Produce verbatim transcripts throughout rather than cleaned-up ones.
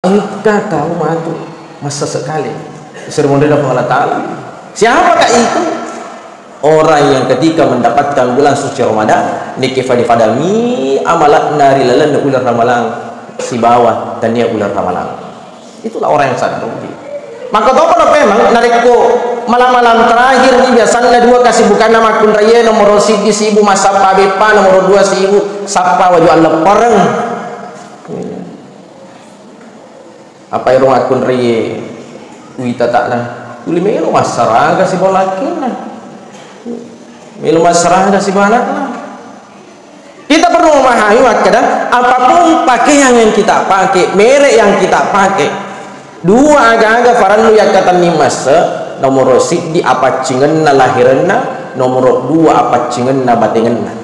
Engka tau matu massesek kale. Seri monri Puang Allah Ta'ala. Siapakah itu? Orang yang ketika mendapatkan bulan suci Ramadan, niki fadi-fadami amalakna ri lalenna uleng Ramalang sibawa tania uleng Ramalang. Itulah orang yang sangat rugi. Maka topa na memang narekko malam-malam terakhir ni biasanna dua kesibukanna makkunraie, nomoro siddi sibuk massappa beppa, nomoro dua sibuk sappa waju alleppereng. Apa ero makkunraie wita ta'na? Tuli melo massaraga sibawa lakkenna. Melo massaraga sibawa anakna. Kita perlu memahami makkeda, apapun pakaian yang kita pakai, merek yang kita pakai, dua aga-aga farellu yakkatenni masse, nomoro siddi apaccingenna lahirenna, nomoro dua apaccingenna batengenna.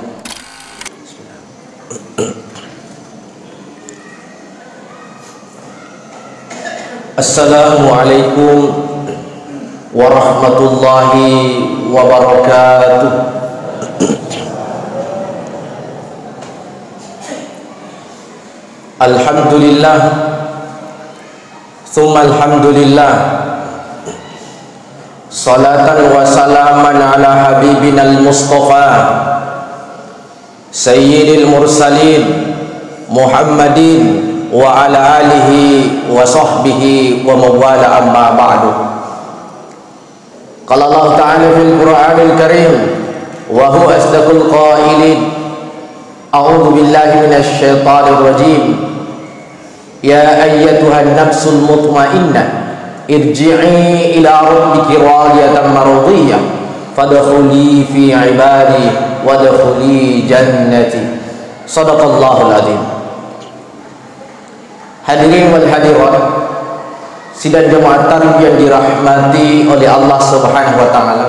Assalamualaikum warahmatullahi wabarakatuh. Alhamdulillah, summa alhamdulillah. Salatan wa salaman ala habibinal Mustafa Sayyidil Mursalin Muhammadin wa ala alihi wa sahbihi wa mawala, amma ba'du. Qala Allah Ta'ala fil Qur'anil Karim wa huwa asdaqul qailin. A'udzu billahi minasy syaithanir rajim. Ya ayyatuhan nafsul mutmainnah, irji'i ila rabbiki radiyatan mardiyah, fadkhuli fi ibadi, wadkhuli jannati. Sadaqallahul adzim. Hadirin wal hadirat, sidang jamaah tarwih yang dirahmati oleh Allah Subhanahu wa Ta'ala.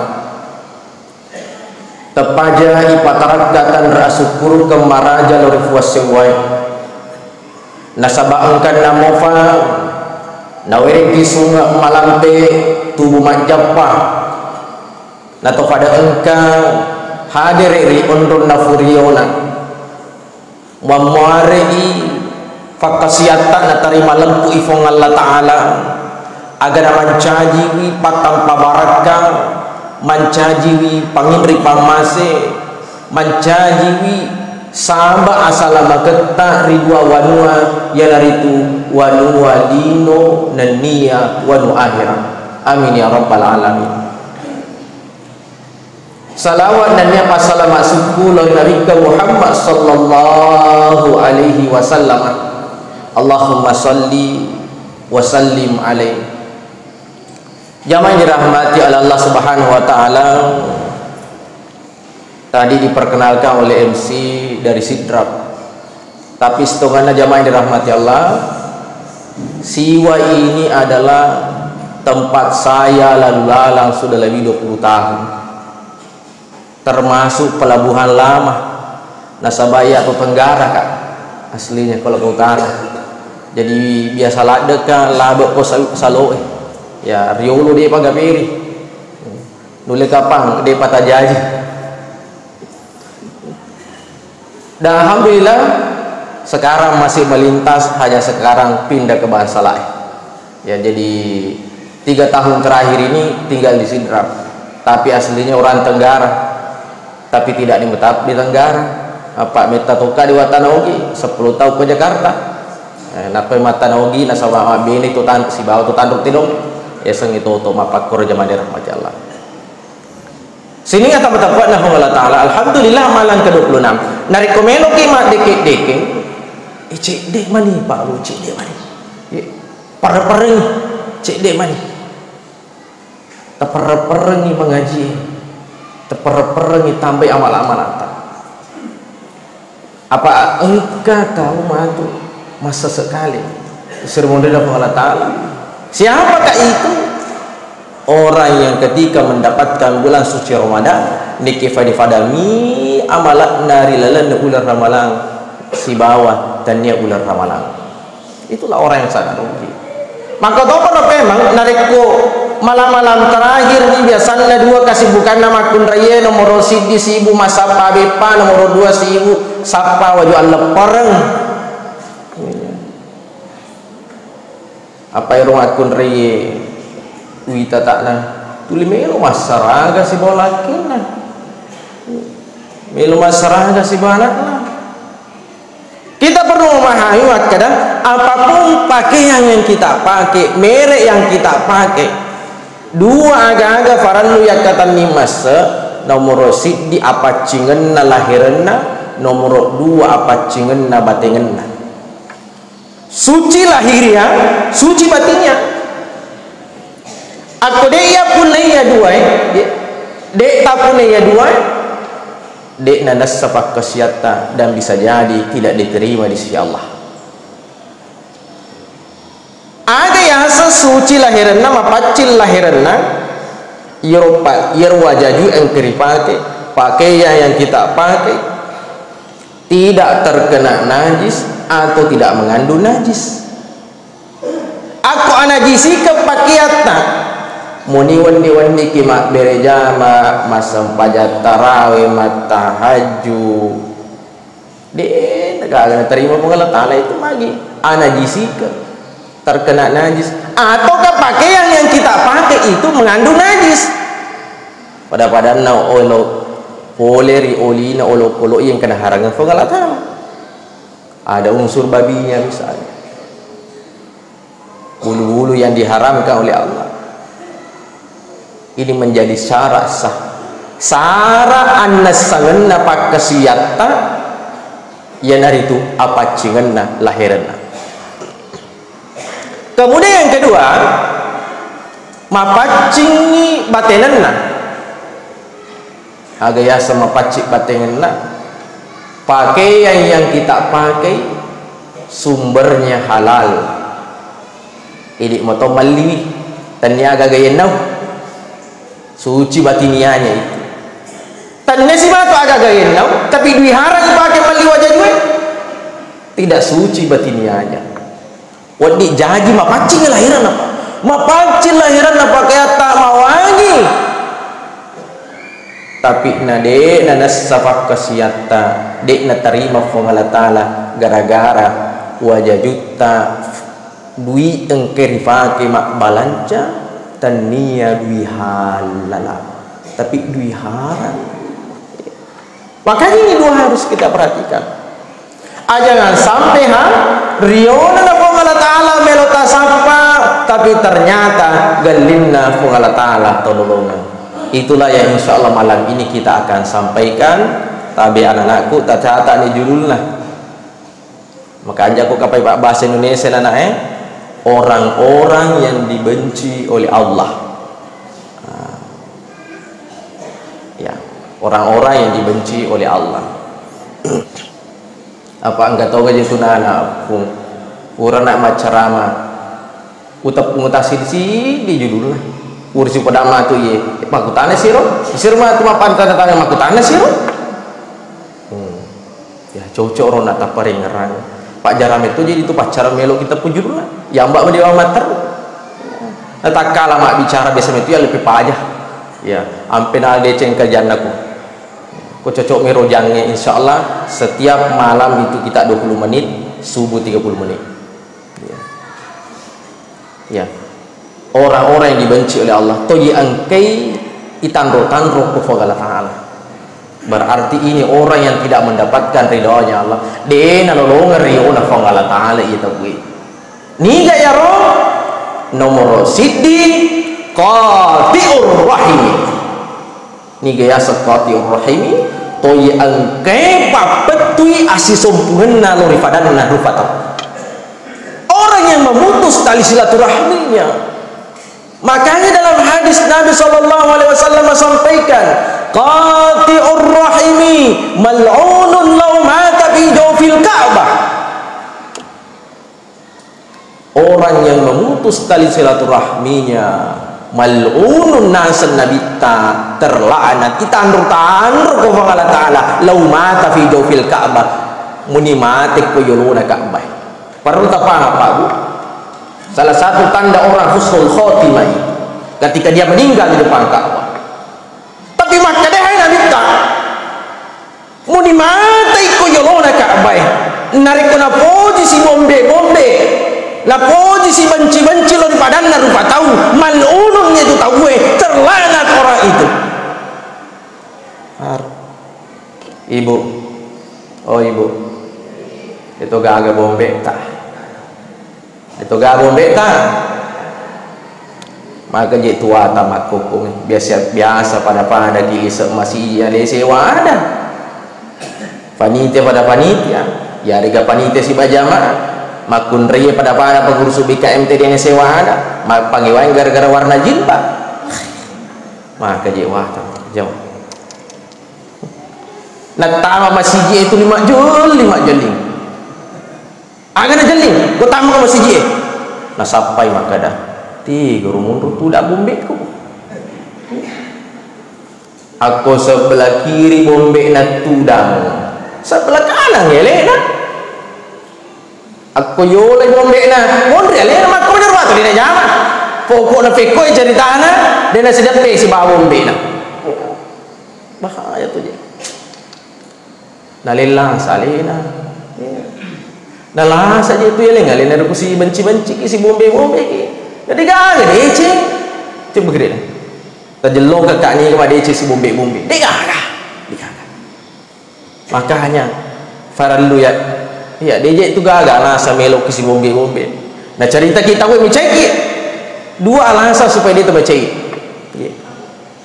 Teppaja ipatarakka tanra asukkurukeng maraja lao ri Fuang Sewwae. Nasaba engkanna mofa nawerekki sunge malampe tubu majjappa. Nato pada engka hadere ri onronna furiona. Muammuare'i fakkasiatta natarima leppu'i Fuang Allah Ta'ala, agana mancajiwi pattampa barakka, mancajiwi panginri pammase, mancajiwi saba asalamaketta ri dua wanua, iyanaritu wanua lino nennia wanua ahera. Amin ya rabbal alamin. Salawat nennia passalama sukku lao ri Nabitta Muhammad sallallahu alaihi wasallam. Allahumma salli wa sallim alaihi. Jamaah yang dirahmati oleh Allah Subhanahu wa Ta'ala, tadi diperkenalkan oleh M C dari Sidrap. Tapi setonganna jamaah yang dirahmati Allah, Siwa ini adalah tempat saya lalu lalang sudah lebih dua puluh tahun. Termasuk Pelabuhan Lama. Nasaba iya to Tenggara, Kak. Aslinya kalau ke utara. Jadi biasa ladde ka labe ko sal-, saloe. Ya, riolo de pa gaperi. Nulle kapang de pa tajaji. Dan alhamdulillah, sekarang masih melintas, hanya sekarang pindah ke Bangsa Lae. Ya, jadi tiga tahun terakhir ini tinggal di Sidrap, tapi aslinya orang Tenggara, tapi tidak menetap di Tenggara. Apa metta toka di Watanaogi, sepuluh tahun ke Jakarta. Eh, nappa Matanaogi nasaba mabbene to tan-, sibawa to tanru tedong. Yasengnge toto mappakkoro jamaah dirahmati Allah. Sininna tama-tamana Puang Allah Ta'ala, alhamdulillah, malam kedua puluh enam. Narekko meloki maddeke-deke, eh, cedde mani, Pak, lu cedde mani. Ye, perre-perrengi, cedde mani. Teperre-perrengi mengaji, teperre-perrengi tambai amal-amalata. Apa engka tau matu massesek kale? Seri monri Puang Allah Ta'ala. Siapakah itu? Orang yang ketika mendapatkan bulan suci Ramadan, niki fadi-fadami amalakna ri lalenna uleng Ramalang sibawa tania uleng Ramalang. Itulah orang yang sangat rugi. Maka topa na memang narekko malam-malam terakhir ni biasanna dua kesibukanna makkunraie, nomoro siddi sibuk massappa beppa, nomoro dua sibuk sappa waju alleppereng. Apa ero makkunraie wita ta'na tuli melo massaraga sibawa lakkenna. Melo massaraga sibawa ana'na. Kita perlu memahami makkeda, apapun pakaian yang kita pakai, merek yang kita pakai, dua aga-aga farellu yakkatenni masse, nomoro siddi apaccingenna lahirenna, nomoro dua apaccingenna batengenna. Suci lahiriah, suci batiniah. Akko de' yappunnai iya duae, de', de' tappunnai iya duae, de' nanessa pakkasiatta dan bisa jadi tidak diterima di sisi Allah. Aga yaseng suci lahirenna, mapaccing lahirenna, iyaro pa-, iyaro wajaju engka ripake, pakaian yang kita pakai tidak terkena najis atau tidak mengandung najis. Akko anajisikeng pakeatta, muni wenni-wenniki mabbere jama, massempajang tarawe, mattahajju, de' gaga naterima Puang Allah Ta'ala itu magi. Anajisikeng, terkena najis. Ataukah pakaian yang kita pakai itu mengandung najis? Pada-padanna olo pole ri olina olokolo yang kena harangan Puang Allah Ta'ala. Ada unsur babinya misalnya. Bulu-bulu yang diharamkan oleh Allah. Ini menjadi syarat sah. Syarat annessangenna pakkasiatta, iyanaritu apaccingenna lahirenna. Kemudian yang kedua, mapaccingi batenenna. Aga yaseng mapaccing batengenna? Pakaian yang kita pakai sumbernya halal. Idi' moto malliwi, tennia aga-aga yennau. Suci batinianya itu. Tennia simatu aga-aga yennau, tapi dui harang ipake malli wajajue. Tidak suci batinianya. Wedding jaji mapaccing lahiranna, Pak. Mapaccing lahiranna pakeatta mawangi. Tapi na de' nanessa pakkasiatta, de' natarima Puang Allah Ta'ala gara-gara wajajutta dui engka ripake mabbalanca, tennia dui halala, tapi dui harang. Makanya ini dua harus kita perhatikan. Ajangan sampai ha, riona na Puang Allah Ta'ala melo tasappa, tapi ternyata gellinna Puang Allah Ta'ala tololongeng. Itulah yang insya Allah malam ini kita akan sampaikan. Tabe anak-anakku, tacatani judulna. Makanja ko kapai pabbahasa Indonesia nana, eh, orang-orang yang dibenci oleh Allah. Nah, ya, orang-orang yang dibenci oleh Allah. Apa engka tau gaji tunana, pu-, pura nak maccarama, utap-, utasi di judulna. Ursi pada matu ye, makutana siro, siro matu mapan tanda tangan makutana siro. Hmm. Ya, cocok ro nak tapparingerang. Pak jarame tu jadi tu pacara melo kita pujurna. Ya, mbak mendewa mater. Nah, takkala mak bicara biasa metu ya lebih paja. Ya, ampe na deceng kerjaan aku. Ko cocok mero jange, insya Allah setiap malam itu kita dua puluh menit, subuh tiga puluh menit. Ya. Ya. Orang-orang yang dibenci oleh Allah, to ye engkai itanro-tanro ko Puang Allah Ta'ala. Berarti ini orang yang tidak mendapatkan ridhonya Allah. De nalolongeng riona Puang Allah Ta'ala iya tauwe. Niga yaro? Nomoro siddi, qati'ur rahim. Niga yaseng qati'ur rahimi? Toi engkae pappettui assisompungenna lao ri fadanna rupa tau. Orang yang memutus tali silaturahminya. Makanya dalam hadis Nabi sallallahu alaihi wasallam sampaikan, "Qati'ur rahimi mal'unun lau mata fi jawfil Ka'bah." Orang yang memutus tali silaturahminya, mal'unun, naseng Nabitta, terlaknat, itanro-tanro ko Puang Allah Ta'ala, lau mata fi jawfil Ka'bah, muni mate ko yolona Ka'bah. Perlu tapaham, Pak, Bu? Salah satu tanda orang husnul khotimah itu, ketika dia meninggal di depan Ka'bah. Tapi makkedai Nabitta, muni matei ko yolona Ka'bah e, narekko napoji si bombe-bombe, napoji si benci-benci, Gaga bombetta. Itu gaga bombetta. Maka je tuata makkukkungi. Biasa, biasa pada-pada ki lise masigi ale sewa ada. Panitia pada panitia. Yarega panitia sibawa jamaah. Makkunrai pada-pada pengurus B K M T D na sewa ada. Mappangewang gara-gara warna jilbab. Maka je wata. Jauh. Nattama masigi itu lima jol, lima jol. Aga najelling, ko tama ko masigi e. Nasappai makkada, "Tiga rumunru tuda bombekku." Akko sebelah kiri bombekna tudang, sebelah kanan elena. Akko yolai bombekna, monri alena makko bener watu dena jama. Pokokna pekkoi ceritana, dena sideppe sibawa bombekna. Bahaya tu je. Nalellasa alena. Nalasa je tu eleng alena ruku si benci-benci ki, si bombe-bombe ki. Jadi gaga deceng. Coba gede. Tajellong kakak ni kama deceng si bombe-bombe. De gaga. De gaga. Makanya farallu ya. Iya, deje tu gaga nasa melo ki si bombe-bombe. Nah, cerita kita we miceki. Dua alasan supaya dia terpecah. Iya.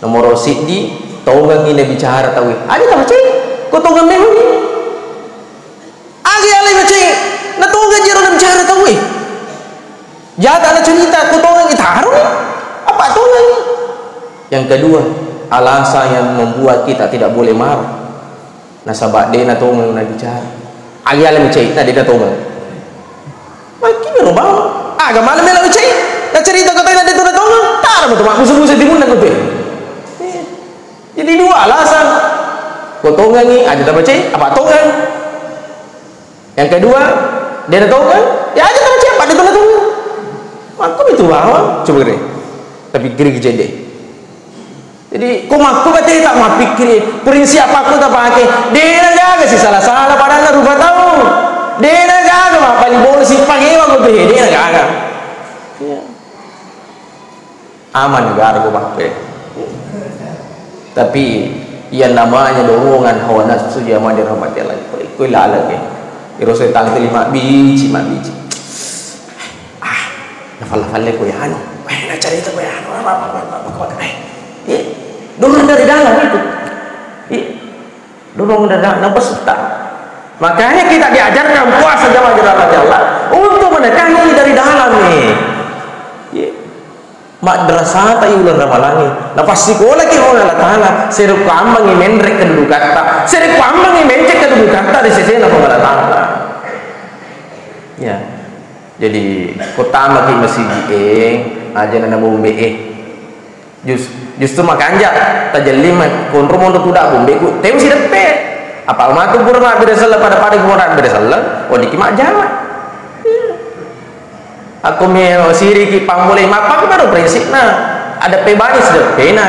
Nomoro siddi, tongengngi nabicara tauwe. Aja tau macai, ko tongeng memang ni. Aga alai macai, na tongeng jero nabicara tauwe. Jaga na cerita, ko tongeng kita harus ni. Apa tongeng ni? Yang kedua, alasan yang membuat kita tidak boleh marah. Nasaba de natongeng nabicara. Agi ale mecai, na de natongeng. Makkibiro bawang. Aga mala melo mecai? Nacerita ko tena de tu natongeng. Tara mo tu mabbusu-busu timunna ko tu. Iya. Jadi dua alasan. Ko tongengi, aja tamacai, apa tongeng? Yang kedua, de natongeng, ya aja tamacai, apa de tu natongeng. Makko itu bawang, coba gere. Tapi gere kejadian. Jadi, ko makko bate tak mappikkiri, prinsip apa ko tapake? Dena gaga si sala-sala padanna rupa tau. Dena gaga mappali bola si pangewa ko tuhe, dena gaga. Iya. Aman negara ko makke. Tapi yang namanya dorongan hawa nafsu jamaah dirahmati Allah. Ko laleng ya. Iro setan tu lima biji, lima biji. Ah, nafalle-falle ko yanu. Eh, nacarita ko yanu. Apa, apa, apa, apa, apa, eh. Iya. Dorongan dari dalam itu. Iya. Dorongan dari dalam, nampak suta. Makanya kita diajarkan puasa jamaah dirahmati Allah untuk menekan ini dari dalam nih. Iya. Madrasata i uleng Ramalangi. Napassikola ki Allah Taala. Serekkuammengi menre kedudukatta. Serekkuammengi mencek kedudukatta di sesena Allah Taala. Ya. Jadi, ko tamaki masigi e, aja na bombe e. Jus-, justru makanja, tajelli ma-, konro monro tuda bombe ku, teu sideppe. Apa matu pura mabbere selleng pada-pada pura mabbere selleng, odiki majjama. Iya. Akko me siriki pammulai mappakku baru prinsipna. Ada pebani sideppena.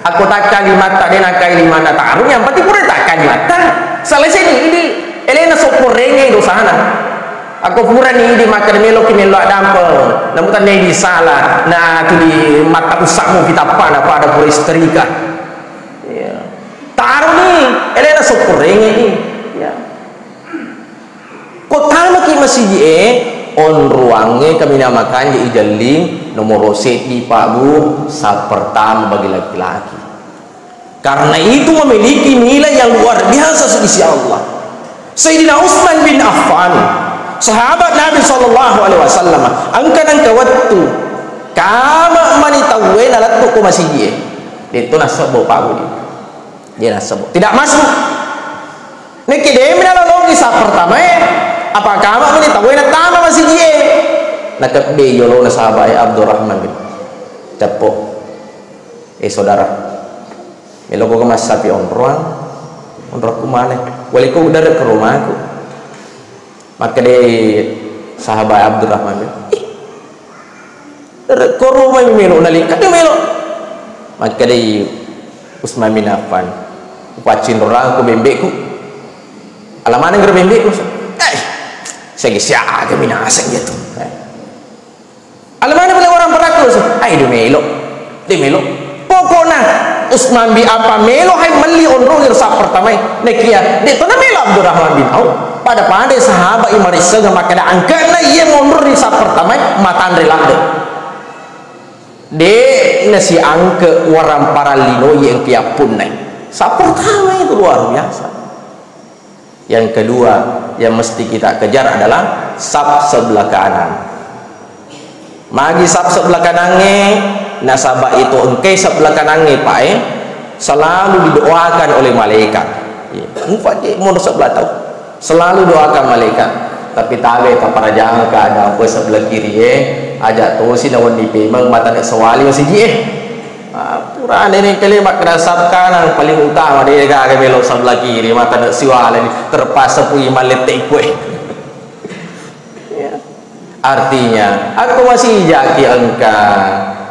Akko takkali matta de nakkai limanna tarung, yang penting pura takkali matta. Selesai di, di elena sopporenge dosana. Akko purani idi makkeda meloki mello addampeng, namu tennai disala, na tuli matta ussamu fitappa na pada pura istrika. Iya. Taruni, elena sopporenge i. Iya. Ko tamaki masigi e, onroangnge kaminang makanja ijelling, nomoro seddi, Pak Bu, saf pertama bagi laki-laki. Karena itu memiliki nilai yang luar biasa di sisi Allah. Sayyidina Utsman bin Affan, sahabat Nabi sallallahu alaihi wasallam, engka nengka wettu, kama mani tauwe nalettu ko masigi e. Detto nassebbo Pak Budi. Dia nassebbo. Tidak masuk. Nekke demi nalolongi saf pertama e, apa kama mani tauwe nattama masigi e. Nakebbe yolona sahabat e Abdurrahman bin. Ceppo. Eh, saudara, meloko massapi onroang, onroakku maneng. Waleko udarek ke rumahku. Makkedai sahabat Abdurrahman, "Ih, darek ko rumah melo nali, kan melo." Makkedai Utsman bin Affan, "Upaccinrorangko bembeku." Ala maneng gero bembeku. Eh, segi siaga minaseng gitu. Alamana pole orang peraku, ai de melo, de melo. Pokokna Utsman bin Affan melo hai melli onrong ero saf pertama e. Nekia de to na melo Abdurrahman bin Auf. Pada-pada sahabat i marisseng makkeda, angkana iye monro ri saf pertama e matanre ladde. De nasiangke waramparan lino iye engka yappunnai. Saf pertama itu luar biasa. Yang kedua yang mesti kita kejar adalah saf sebelah kanan. Magi saf sebelah kanangnge, nasaba itu engkai sebelah kanangnge, Pak, eh, selalu didoakan oleh malaikat. Iya. Mupa je monro sebelah tau. Selalu doakan malaikat. Tapi tabe ka parajangka ada apa sebelah kiri, eh. Aja tosi nawenni pemeng mata nak sewali masiji, eh. Ah, purane ni kali makkeda saf kanan paling utama de gaga melo sebelah kiri mata nak siwala ni terpaksa pui malette kue. Ya. Artinya, aku masih jaki engka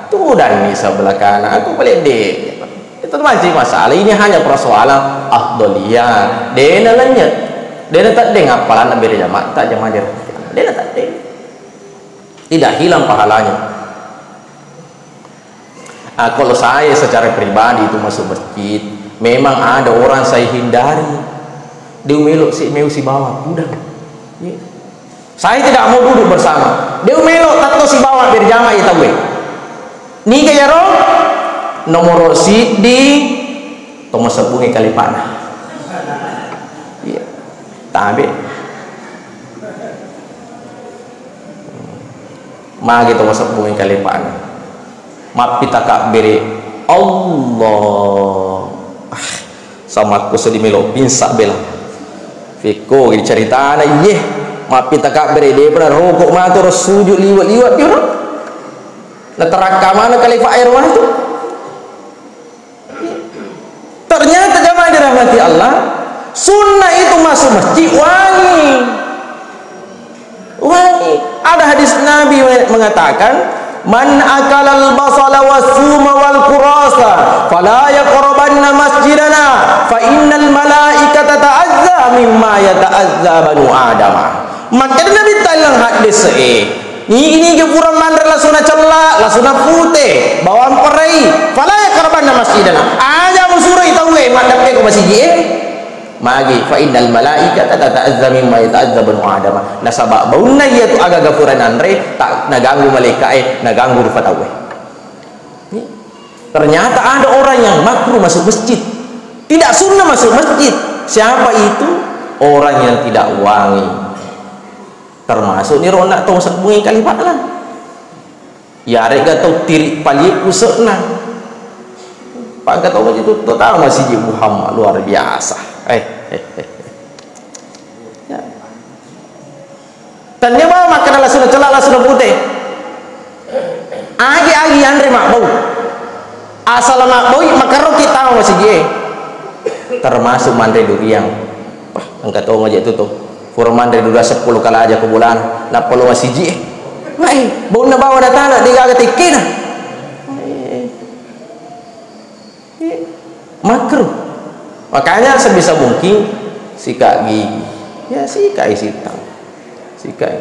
tudanni sebelah kanan, aku balik de. Itu masih masalah. Ini hanya persoalan afdaliyah. Dena lenyet. Dena teddeng appalanna bere jamaah, tak jamaah dirahmati Allah. Dena teddeng. Tidak hilang pahalanya. Ah, kalau saya secara pribadi itu masuk masjid, memang ada orang saya hindari. Dia melok si meu sibawa, udah. Iya. Saya tidak mau duduk bersama. Dia melok tatto sibawa berjamaah ya tawe. Niga yaro? Nomor siddi, tomo sebungi kalipana. Iya. Tabe. Magi to masebbungi kalipana. Mappita kabbere, Allah. Ah, samakku sedih melo pingsa bela. Fikko gini ceritana iye. Mappita kabbere, de pernah rokok matu ro sujud liwat-liwat piro. Naterakka mana kalifa air matu. Ternyata jamaah dirahmati Allah, sunnah itu masuk masjid wangi. Wangi. Ada hadis Nabi mengatakan, "Man akalal basala was suma wal kurasa, fala yaqrabanna masjidana, fa innal malaikata ta'azza mimma yata'azza banu Adama." Makkeda Nabi tallang hadis e, Nigi-nigi pura manre lasuna cella, lasuna pute, bawang perai, fala yaqrabanna masjidana. Aja musurai tauwe maddeppe ko masiji e. Magi, fa innal malaikata tata'azza mimma yata'azza banu Adam. Nasaba baunna iyatu agaga pura nanre, tak naganggu malaika e, naganggu rupa tauwe. Ternyata ada orang yang makruh masuk masjid. Tidak sunnah masuk masjid. Siapa itu? Orang yang tidak wangi. Termasuk ni rona tong sebbungi kalipa'na. Yarega tau tiri palie usekna. Pangka tau itu tau masiji Muhammad luar biasa. Eh, eh, eh. Ya. Tania bawa makkeda lasuna cella lasuna pute. Agi-agi yanre mabbau. Asal mabbau makaroki tau masiji e. Termasuk manre duriang. Wah, engka tongo je tu to. Pura manre dua seppulo kalaja ko bolana, nappa lo masiji e. Wai, baunna bawa datana, degaga tekkena. Makruh. Makanya sebisa mungkin sikat gigi. Ya, sikat isi tau. Sikat.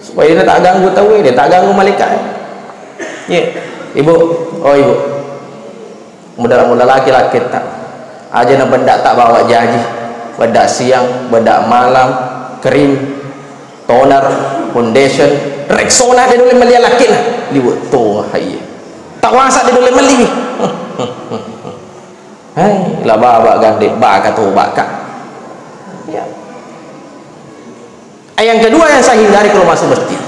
Supaya dia tak ganggu tau, dia tak ganggu malaikat. Ya, ibu, oh ibu. Muda-muda laki-laki tak. Aja na benda tak bawa jaji. Benda siang, benda malam, krim, toner, foundation, Rexona de nulle melli lakki na. Liwe to hai. Tawasa de nulle melli. Hai, la baba gande baka to baka. Ya. Eh, yang kedua yang saya hindari kalau masuk masjid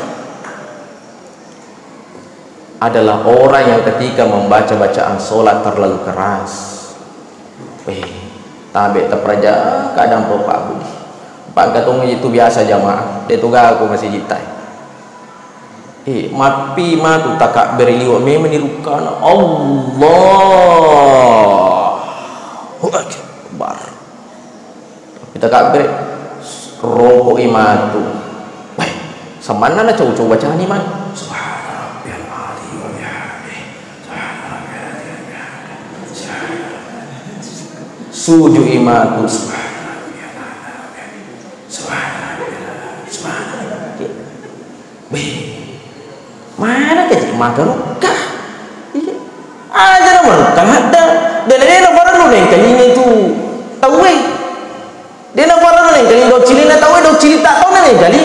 adalah orang yang ketika membaca bacaan sholat terlalu keras. Eh, tabe teperaja kadang po Pak Budi. Pak Gatung itu biasa jamaah, dia tugas aku masih jitai. Eh, mappi matu takabbere liwa memang di rukkana. Allahu Akbar. Kita kabbere, roko'i matu. Weh, samanna na cau-cau bacani man. Subhana rabbiyal azim wa bihamdih. Subhana rabbiyal azim wa bihamdih. Subhana rabbiyal azim. Suju'i matu. Subhana rabbiyal azim. Subhana rabbiyal azim. Subhana rabbiyal azim. Beh, mana kaji magarukka? Iya. Aja na marukka hadda. Dena dena parellu nengkalinga itu tauwe. Dena parellu Jadi doccilinna tau, doccilinta tau na jadi.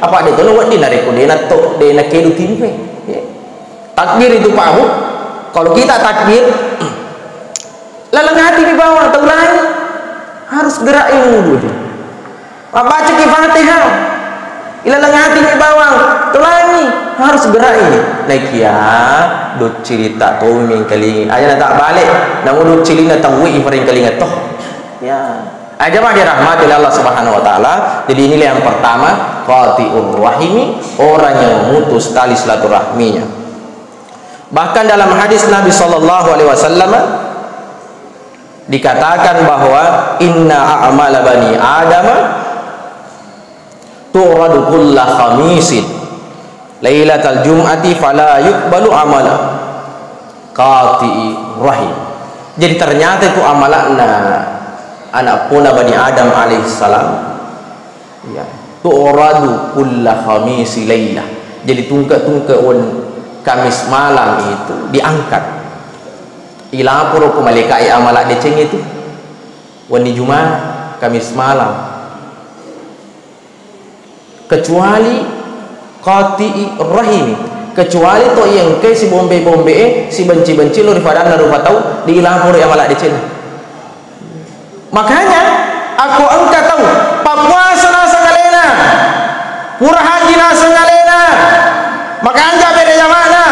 Apa de' to wedding narekko de' na to, de' na kedu timpe. Ya. Takbir itu, Pak Bu. Kalau kita takbir, laleng hati mi bawang, tau lain harus gerak ilmu dulu. Mabbaca ki Fatihah, ilaleng hati mi bawang, tau lain harus gerak ini. Nakia doccilita to mengkalingi. Aja na tak balik, namu doccilina tau i parengkalinga toh. Ya. Aja ma dirahmati oleh Allah Subhanahu wa Ta'ala. Jadi, inilah yang pertama, qati'ur rahimi, orang yang memutus tali silaturahminya. Bahkan dalam hadis Nabi Sallallahu Alaihi Wasallam dikatakan bahwa, "Inna a'mala bani Adam tu'radu kulla khamisin lailatal jum'ati fala yuqbalu amala qati'i rahim." Jadi, ternyata itu amalakna anak pona Bani Adam alaihissalam. Ya. Tu'radu kulla khamisi lailah. Jadi, tungke-tungke wan Kamis malam itu diangkat. Ilaporo ku malaikat amala deceng itu. Wenni Jumat, Kamis malam. Kecuali qati'i rahimi. Kecuali to iya engkai sibombe-bombe e, sibenci-benci lo ri padanna rupa tau, diilaporo amala deceng. Makanya, akko engka tau pappuasa naseng alena, pura haji naseng alena, makanja bere jamana,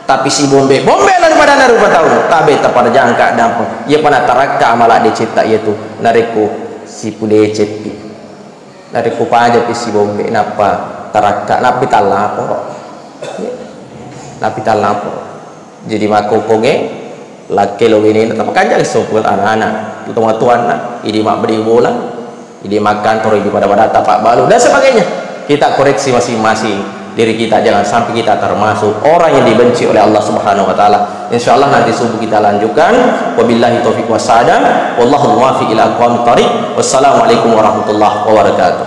tapi sibombe-bombe lari padanna rupa tau, tabe taparjangka dampa. Iya pa natarakka amala decetta iya tu, narekko sipudeceppi. Narekko pajapi sibombe, nappa tarakka, nappi tallaporo. Nappi tallaporo. Jadi, makkokkonge, lakke lo wenena, tapakanja sopul anak-anak, tomatoanna, idi mabbedi bola, idi makkantoro, idi pada-pada tapabbalu, dan sebagainya. Kita koreksi masing-masing diri kita, jangan sampai kita termasuk orang yang dibenci oleh Allah Subhanahu wa Ta'ala. Insya Allah, nanti subuh kita lanjutkan. Wabillahi taufiq wassaada. Wallahul muwaffiq ila aqwamit thariq. Wassalamualaikum warahmatullahi wabarakatuh.